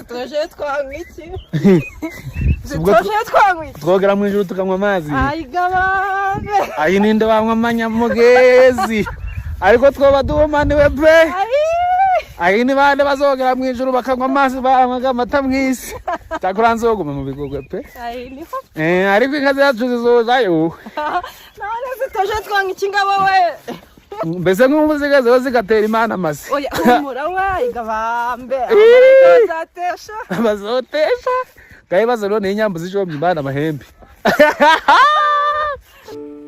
Zitoje twanywa iki? Ubwo Zitoje twanywa iki? Twogera mu ijuru tukanywa amazi. Ayigabane. Ayi, ninde wanywa amanyamugezi? Ariko twoba duhumaniwe pe. Ayi. Ayi, ni bande bazogera mu ijuru bakanywa amazi banywaga amata mu isi? Cyakora nzoguma mu bigogwe pe. Ayi, niho. Eh, ariko inka zacu zizojayo. None zitoje twanywa iki, ngabo we? Mbese nk'ubu zigezeho zigatera Imana amase. Oya, humura we, ayigabambe, abamarayika bazatesha. Bazotesha ngaho ibibazo rero ni inyambo zijomye Imana amahembe.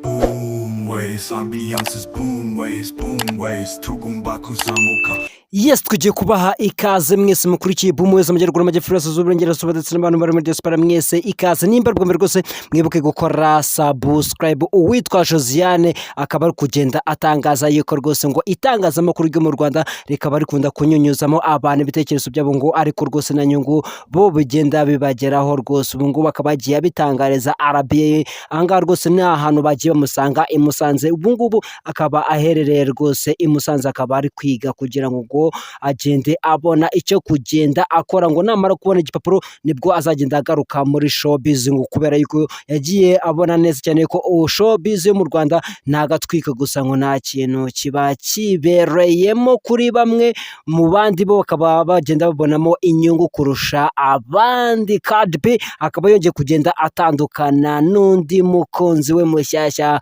Boom ways, ambiances boom ways, boom ways, tugomba kuzamuka. Yes, tugiye kubaha ikaze mwese mukurikiye Boom wese, amajyaruguru, amajyepfo, iburasirazuba, uburengerazuba, ndetse n'abantu bari muri diaspora mwese ikaze. Nimba rwose rwose mwibuke gukora subscribe. Uwitwa Josiane akaba ari kugenda atangaza yuko rwose ngo itangazamakuru ryo mu Rwanda rikaba rikunda kunyunyuzamo abantu ibitekerezo byabo, ngo ariko rwose na nyungu bo bigenda bibageraho rwose. Ubu ngubu akaba yagiye abitangariza RBA. Ahangaha rwose ni ahantu bagiye bamusanga i Musanze. Ubu ngubu akaba aherereye rwose i Musanze, akaba ari kwiga kugira ngo agende abona icyo kugenda akora, ngo namara kubona igipapuro nibwo azagenda agaruka muri showbiz, ngo kubera yuko yagiye abona neza cyane ko ubu showbiz yo mu Rwanda ni agatwiko gusa, ngo nta kintu kiba kibereyemo kuri bamwe, mu bandi bo bakaba bagenda babonamo inyungu kurusha abandi. Cardi B akaba yongeye kugenda atandukana n'undi mukunzi we mushyashya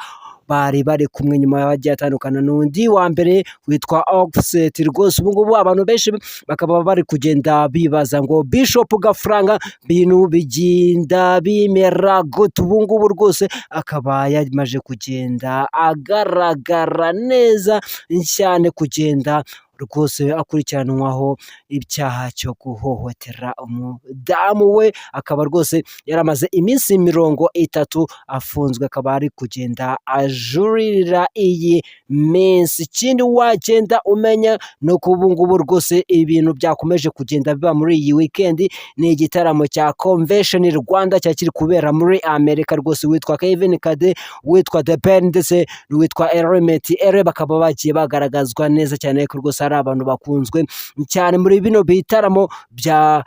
bari kumwe, nyuma bagiye atandukana n'undi wa mbere witwa Offset. Rwose ubu ngubu abantu benshi bakaba bari kugenda bibaza ngo Bishop Gafaranga bintu bigenda bimera gute? Ubu ngubu rwose akaba yamaze kugenda agaragara neza cyane, kugenda rwose akurikiranwaho icyaha cyo guhohotera umudamu we, akaba rwose yaramaze iminsi 30 afunzwe, akaba ari kugenda ajuririra iyi minsi. Ikindi wagenda umenya ni uko ubu ngubu rwose ibintu byakomeje kugenda biba muri iyi weekend ni igitaramo cya Convention Rwanda cyari kiri kubera muri Amerika. Rwose witwa Kevin Kade, witwa The Ben ndetse n'uwitwa Element Eleeeh bakaba bagiye bagaragazwa neza cyane ko rwose ari abantu bakunzwe cyane muri bino bitaramo bya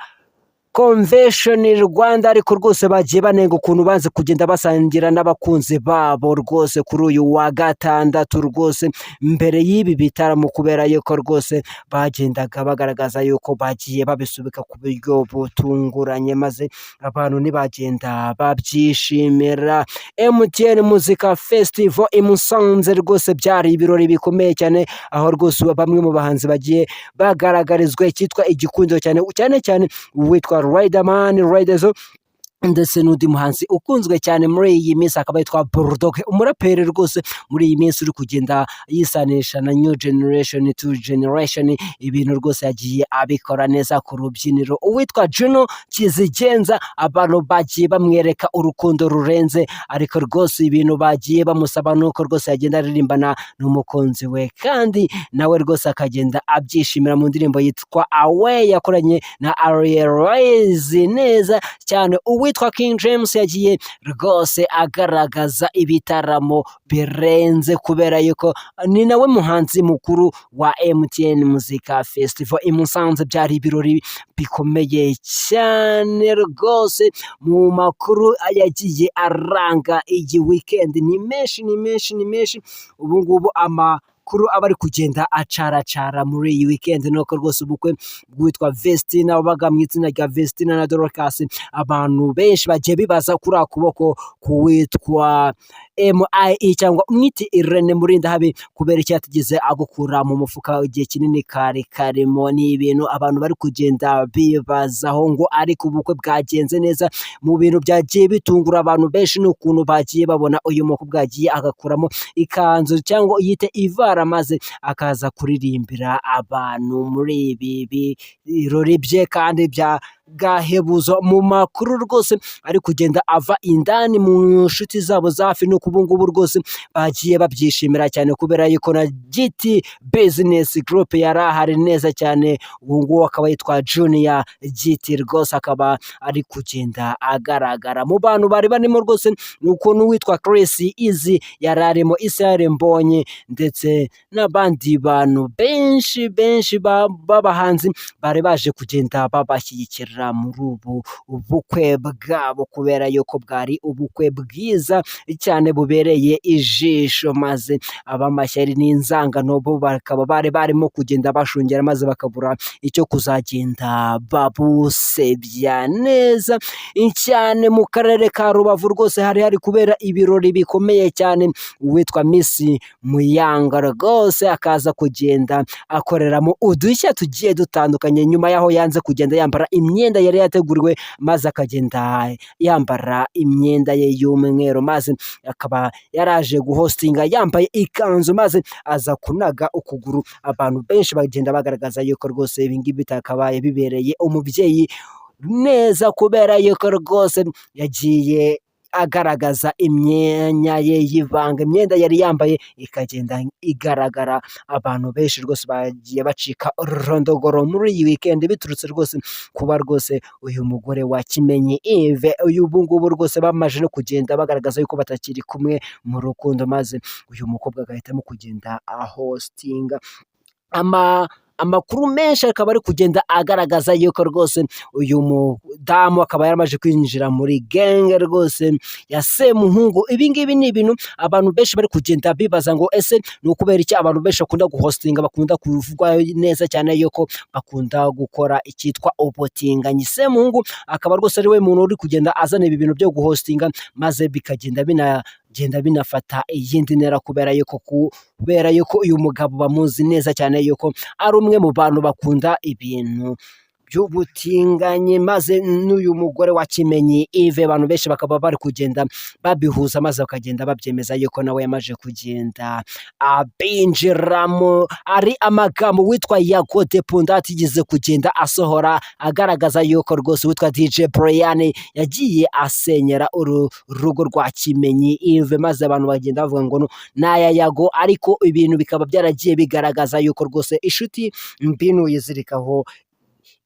Convention Rwanda. Ariko rwose bagiye banenga ukuntu banze kugenda basangira n'abakunzi babo rwose kuri uyu wa gatandatu, rwose mbere y'ibi bitaramo, kubera yuko rwose bagendaga bagaragaza yuko bagiye babisubika ku buryo butunguranye, maze abantu ntibagenda babyishimira. MTN Muzika Festival i Musanze rwose byari ibirori bikomeye cyane, aho rwose bamwe mu bahanzi bagiye bagaragarizwa icyitwa igikundiro cyane cyane cyane uwitwa Riderman, Riderzo, ndetse n'undi muhanzi ukunzwe cyane muri iyi minsi akaba yitwa Bulldog, umuraperi rwose muri iyi minsi uri kugenda yisanisha na new generation to generation. Ibintu rwose yagiye abikora neza ku rubyiniro. Uwitwa Juno Kizigenza, abantu bagiye bamwereka urukundo rurenze, ariko rwose ibintu bagiye bamusaba nuko rwose yagenda aririmbana n'umukunzi we, kandi nawe rwose akagenda abyishimira mu ndirimbo yitwa Away yakoranye na Ariel Wayz neza cyane. Uwitwa King James yagiye rwose agaragaza ibitaramo birenze, kubera yuko ni nawe muhanzi mukuru wa MTN Muzika Festival i Musanze. Byari ibirori bikomeye cyane rwose. Mu makuru yagiye aranga iyi weekend ni menshi, ni menshi, ni menshi. Ubu ngubu amakuru aba ari kugenda acaracara muri iyi weekend nuko rwose ubukwe bwitwa Vestina, wabaga mu itsinda rya Vestina na Dorcas, abantu benshi bagiye bibaza kuri ako kuboko kuwitwa MIE cyangwa umwite Irene Murindahabi, kubera icyo yatigeze agukura mu mufuka igihe kinini kare karimo. Ni ibintu abantu bari kugenda bibazaho ngo ariko ubukwe bwagenze neza. Mu bintu byagiye bitungura abantu benshi ni ukuntu bagiye babona uyu mukobwa yagiye agakuramo ikanzu cyangwa uyite ivara, maze akaza kuririmbira abantu muri ibi birori bye kandi bya gahebuzo. Mu makuru rwose ari kugenda ava indani mu nshuti zabo za hafi nuko ubu ngubu rwose bagiye babyishimira cyane, kubera yuko na GT Business Group yari ahari neza cyane. Ubu ngubu akaba yitwa Junior GT, rwose akaba ari kugenda agaragara mu bantu bari barimo. Rwose ni ukuntu uwitwa Chris Eazy yari arimo, Israel Mbonyi ndetse n'abandi bantu benshi benshi b'abahanzi bari baje kugenda babashyigikira. kwinjira muri ubu bukwe bwabo, kubera yuko bwari ubukwe bwiza cyane bubereye ijisho, maze abamashyari n'inzangano bo bakaba bari barimo kugenda bashungera, maze bakabura icyo kuzagenda babusebya neza cyane. Mu karere ka Rubavu rwose hari hari kubera ibirori bikomeye cyane, uwitwa Miss Muyanga rwose akaza kugenda akoreramo udushya tugiye dutandukanye, nyuma y'aho yanze kugenda yambara imyenda yari yateguriwe, maze akagenda yambara imyenda ye y'umweru, maze akaba yaraje guhostinga yambaye ikanzu, maze aza kunaga ukuguru. Abantu benshi bagenda bagaragaza yuko rwose ibi ngibi bitakabaye bibereye umubyeyi neza, kubera yuko rwose yagiye agaragaza imyanya ye y'ibanga, imyenda yari yambaye ikagenda igaragara. Abantu benshi rwose bagiye bacika ururondogoro muri iyi weekend, biturutse rwose kuba rwose uyu mugore wa Kimenyi Yves uyu ubu ngubu rwose bamaze no kugenda bagaragaza yuko batakiri kumwe mu rukundo, maze uyu mukobwa agahitamo kugenda ahostinga. Amakuru menshi akaba ari kugenda agaragaza yuko rwose uyu mudamu akaba yaramaze kwinjira muri gang rwose ya Semuhungu. Ibi ngibi ni ibintu abantu benshi bari kugenda bibaza ngo ese ni ukubera iki abantu benshi bakunda guhostinga, bakunda kuvugwa neza cyane yuko bakunda gukora icyitwa ubutinganyi? Semuhungu akaba rwose ari we muntu uri kugenda azana ibi bintu byo guhostinga, maze bikagenda binagenda binafata iyindi ntera, kubera yuko uyu mugabo bamuzi neza cyane yuko ari umwe mu bantu bakunda ibintu by'ubutinganyi, maze n'uyu mugore wa Kimenyi Yves abantu benshi bakaba bari kugenda babihuza, maze bakagenda babyemeza yuko nawe yamaze kugenda abinjiramo. Ari amagambo witwa Yago Pon Dat atigeze kugenda asohora, agaragaza yuko rwose witwa DJ Brian yagiye asenyera uru rugo rwa Kimenyi Yves, maze abantu bagenda bavuga ngo n'aya Yago, ariko ibintu bikaba byaragiye bigaragaza yuko rwose inshuti mbi nuyizirikaho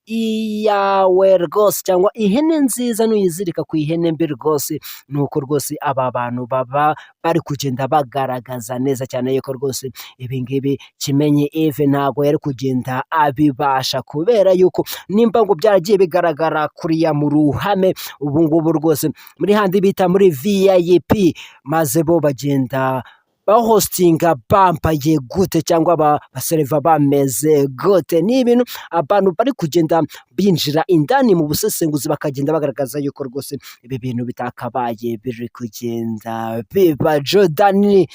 iyawe rwose, cyangwa ihene nziza nuyizirika ku ihene mbi rwose, ni uko rwose aba bantu baba bari kugenda bagaragaza neza cyane yuko rwose ibi ngibi Kimenyi Yves ntabwo yari kugenda abibasha, kubera yuko nimba ngo byaragiye bigaragara kuriya mu ruhame, ubu ngubu rwose muri handi bita muri VIP, maze bo bagenda bahostinga bambaye gute, cyangwa basereva bameze gute? Ni ibintu abantu bari kugenda binjira indani mu busesenguzi, bakagenda bagaragaza yuko rwose ibi bintu bitakabaye biri kugenda biba. Jadon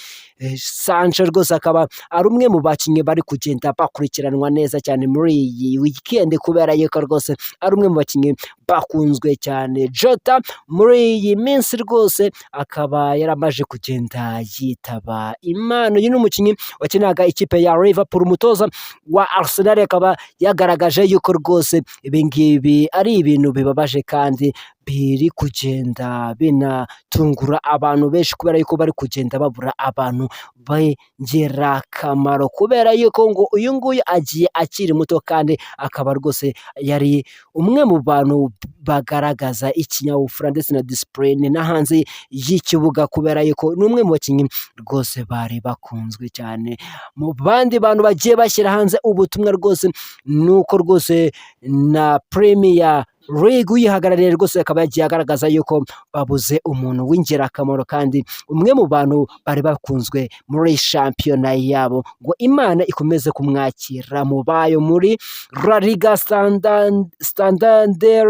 Sancho rwose akaba ari umwe mu bakinnyi bari kugenda bakurikiranwa neza cyane muri iyi weekend, kubera yuko rwose ari umwe mu bakinnyi bakunzwe cyane. Jota muri iyi minsi rwose akaba yaramaje kugenda yitaba Imana. Uyu ni umukinnyi wakinaga ikipe ya Liverpool. Umutoza wa Arsenal akaba yagaragaje yuko rwose ibi ngibi ari ibintu bibabaje kandi biri kugenda binatungura abantu benshi, kubera yuko bari kugenda babura abantu b'ingirakamaro, kubera yuko ngo uyu nguyu agiye akiri muto, kandi akaba rwose yari umwe mu bantu bagaragaza ikinyabupfura ndetse na discipline no hanze y'ikibuga, kubera yuko ni umwe mu bakinnyi rwose bari bakunzwe cyane. Mu bandi bantu bagiye bashyira hanze ubutumwa rwose, ni uko rwose na Premier League uyihagarariye rwose akaba yagiye agaragaza yuko babuze umuntu w'ingirakamaro, kandi umwe mu bantu bari bakunzwe muri shampiyona yabo, ngo Imana ikomeze kumwakira mu bayo. Muri La Liga Santander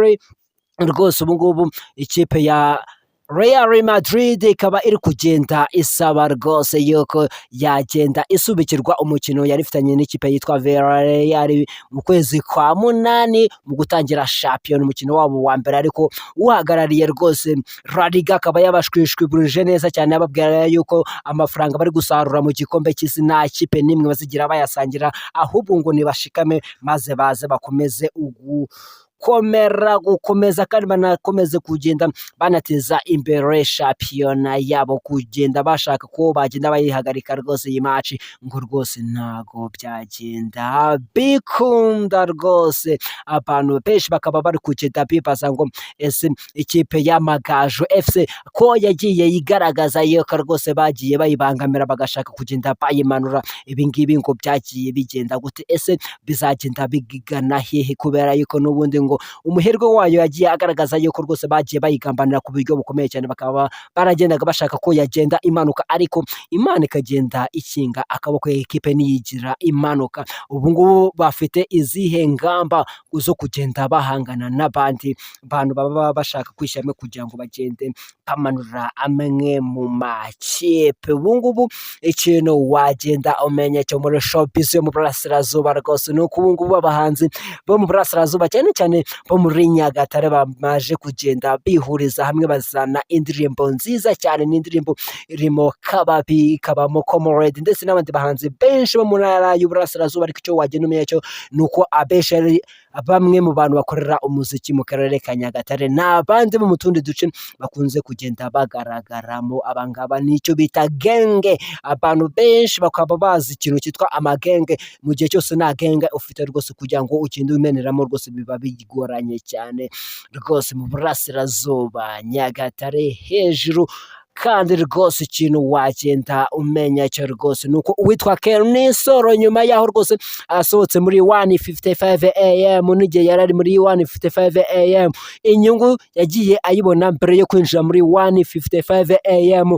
rwose ubu ngubu ikipe ya Real Madrid ikaba iri kugenda isaba rwose yuko yagenda isubikirwa umukino yari ifitanye n'ikipe yitwa Villarreal mu kwezi kwa munani mu gutangira shampiyona, umukino wabo wa mbere. Ariko uhagarariye rwose La Liga akaba yabashwishwibuje neza cyane, ababwira yuko amafaranga bari gusarura mu gikombe cy'isi nta kipe n'imwe bazigira bayasangira, ahubwo ngo nibashikame maze baze bakomeze ugu komera gukomeza, kandi banakomeze kugenda banateza imbere shampiyona yabo. Kugenda bashaka ko bagenda bayihagarika rwose iyi match, ngo rwose ntago byagenda bikunda rwose. Abantu benshi bakaba bari kugenda bibaza ngo ese ikipe y'Amagaju FC ko yagiye igaragaza yuko rwose bagiye bayibangamira, bagashaka kugenda bayimanura, ibi ngibi ngo byagiye bigenda gute? Ese bizagenda bigana hehe? Kubera yuko n'ubundi ngo ngo umuherwe wayo yagiye agaragaza yuko rwose bagiye bayigambanira ku buryo bukomeye cyane, bakaba baragendaga bashaka ko yagenda imanuka, ariko Imana ikagenda ikinga akaboko, ekipe ntiyigira imanuka. Ubu ngubu bafite izihe ngamba zo kugenda bahangana n'abandi bantu baba bashaka kwishyiramo kugira ngo bagende bamanura amwe mu makipe? Ubu ngubu ikintu wagenda umenya cyo muri showbiz yo mu burasirazuba rwose ni uko ubu ngubu abahanzi bo mu burasirazuba, cyane cyane bo muri Nyagatare, bamaze kugenda bihuriza hamwe, bazana indirimbo nziza cyane. Ni indirimbo irimo Kababi, ikabamo Comrade ndetse n'abandi bahanzi benshi bo mu ntara y'uburasirazuba. Ariko icyo wagenda umenya cyo ni uko abenshi ari bamwe mu bantu bakorera umuziki mu karere ka Nyagatare, n'abandi bo mu tundi duce bakunze kugenda bagaragaramo. Abangaba nicyo bita gang. Abantu benshi bakaba bazi ikintu cyitwa amagang. Mu gihe cyose nta gang ufite rwose, kugira ngo ugende umeneramo rwose biba bigoranye cyane rwose mu burasirazuba, Nyagatare hejuru. Kandi rwose ikintu wagenda umenya cyo rwose ni uko uwitwa Kenny Sol, nyuma yaho rwose asohotse muri 1:55 AM, n'igihe yari ari muri 1:55 AM, inyungu yagiye ayibona mbere yo kwinjira muri 1:55 AM.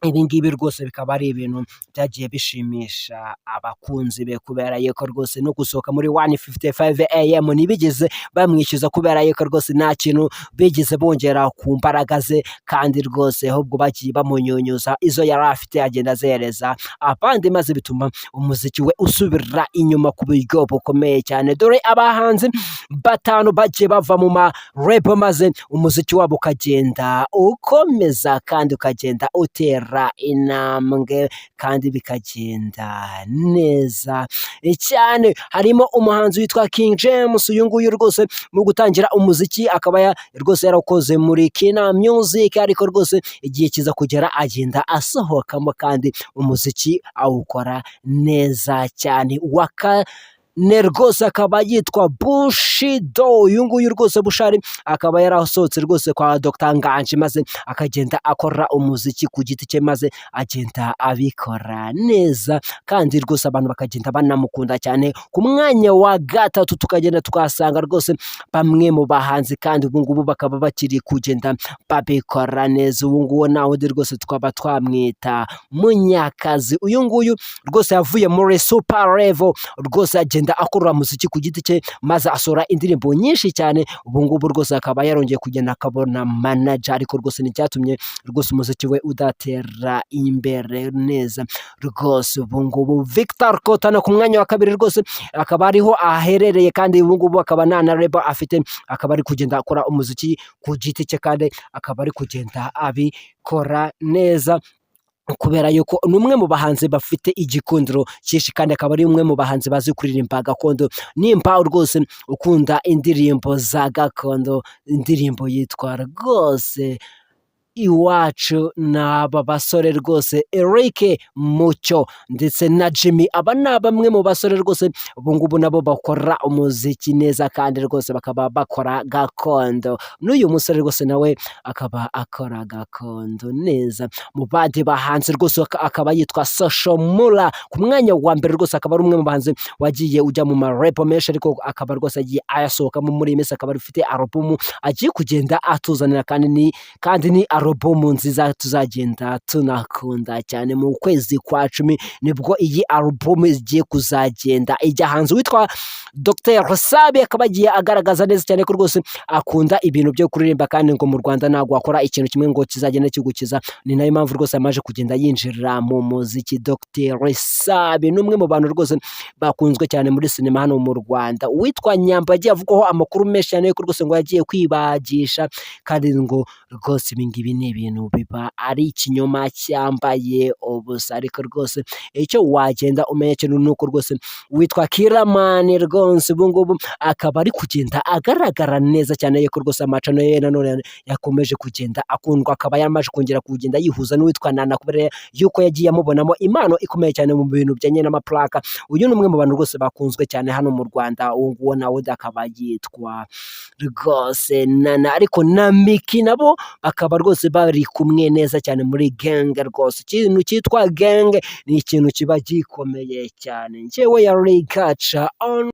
Ibi ngibi rwose bikaba ari ibintu byagiye bishimisha abakunzi be, kubera yuko rwose no gusohoka muri 1:55 AM ntibigeze bamwishyuza, kubera yuko rwose nta kintu bigeze bongera ku mbaraga ze, kandi rwose ahubwo bagiye bamunyunyuza izo yari afite, agenda azihereza abandi, maze bituma umuziki we usubira inyuma ku buryo bukomeye cyane. Dore abahanzi batanu bagiye bava mu ma label, maze umuziki wabo ukagenda ukomeza kandi ukagenda utera intambwe kandi bikagenda neza cyane. Harimo umuhanzi witwa King James. Uyu nguyu rwose mu gutangira umuziki akaba rwose yarakoze muri Kina Music, ariko rwose igihe kiza kugera agenda asohokamo, kandi umuziki awukora neza cyane. Wa kane rwose akaba yitwa Bushido. Uyu nguyu rwose Bushali akaba yarasohotse rwose kwa Dr Nganji, maze akagenda akora umuziki ku giti cye, maze agenda abikora neza, kandi rwose abantu bakagenda banamukunda cyane. Ku mwanya wa gatatu tukagenda tukahasanga rwose bamwe mu bahanzi, kandi ubu ngubu bakaba bakiri kugenda babikora neza. Ubu ngubu nta wundi rwose twaba twamwita Munyakazi. Uyu nguyu rwose yavuye muri Super Level, rwose agenda akora umuziki ku giti cye, maze asohora indirimbo nyinshi cyane. Ubu ngubu rwose akaba yarongeye kugenda akabona manager, ariko rwose nticyatumye rwose umuziki we udatera imbere neza rwose. Ubu ngubu Victor Kotana ku mwanya wa kabiri rwose akaba ariho aherereye, kandi ubu ngubu akaba nta na label afite, akaba ari kugenda akora umuziki ku giti cye, kandi akaba ari kugenda abikora neza, kubera yuko ni umwe mu bahanzi bafite igikundiro cyinshi, kandi akaba ari umwe mu bahanzi bazi kuririmba gakondo. Nimba rwose ukunda indirimbo za gakondo, indirimbo yitwa rwose Iwacu, ni aba basore rwose Eric Mucyo ndetse na Jimmy. Aba ni bamwe mu basore rwose ubu ngubu nabo bakora umuziki neza, kandi rwose bakaba bakora gakondo. N'uyu musore rwose nawe akaba akora gakondo neza. Mu bandi bahanzi rwose akaba yitwa Social Mula ku mwanya wa mbere. Rwose akaba ari umwe mu bahanzi wagiye ujya mu marebo menshi, ariko akaba rwose agiye ayasohokamo muri iyi minsi, akaba afite alubumu agiye kugenda atuzanira, kandi ni alubumu nziza tuzagenda tunakunda cyane. Mu kwezi kwa 10 nibwo iyi alubumu igiye kuzagenda ijya hanze. Witwa Dr Sabi akaba agiye agaragaza neza cyane ko rwose akunda ibintu byo kuririmba, kandi ngo mu Rwanda ntabwo wakora ikintu kimwe ngo kizagenda kigukiza. Ni nayo mpamvu rwose amaze kugenda yinjira mu muziki. Dr Sabi ni umwe mu bantu rwose bakunzwe cyane muri sinema hano mu Rwanda. Uwitwa Nyambo yagiye avugwaho amakuru menshi cyane yuko rwose ngo yagiye kwibagisha, kandi ngo rwose ibi ngibi ni ibintu biba ari ikinyoma cyambaye ubusa. Ariko rwose icyo wagenda umenya kintu ni uko rwose witwa Killaman rwose ubu ngubu akaba ari kugenda agaragara neza cyane, yuko rwose amacano ye nanone yakomeje kugenda akundwa, akaba yaramaze kongera kugenda yihuza n'uwitwa Nana, kubera yuko yagiye amubonamo impano ikomeye cyane mu bintu bijyanye n'amaprank. Uyu ni umwe mu bantu rwose bakunzwe cyane hano mu Rwanda. Uwo nguwo nawe akaba yitwa rwose Nana, ariko na Miki nabo bakaba rwose bari kumwe neza cyane muri gang. Rwose ikintu cyitwa gang ni ikintu kiba gikomeye cyane. Njyewe yari Gaca on.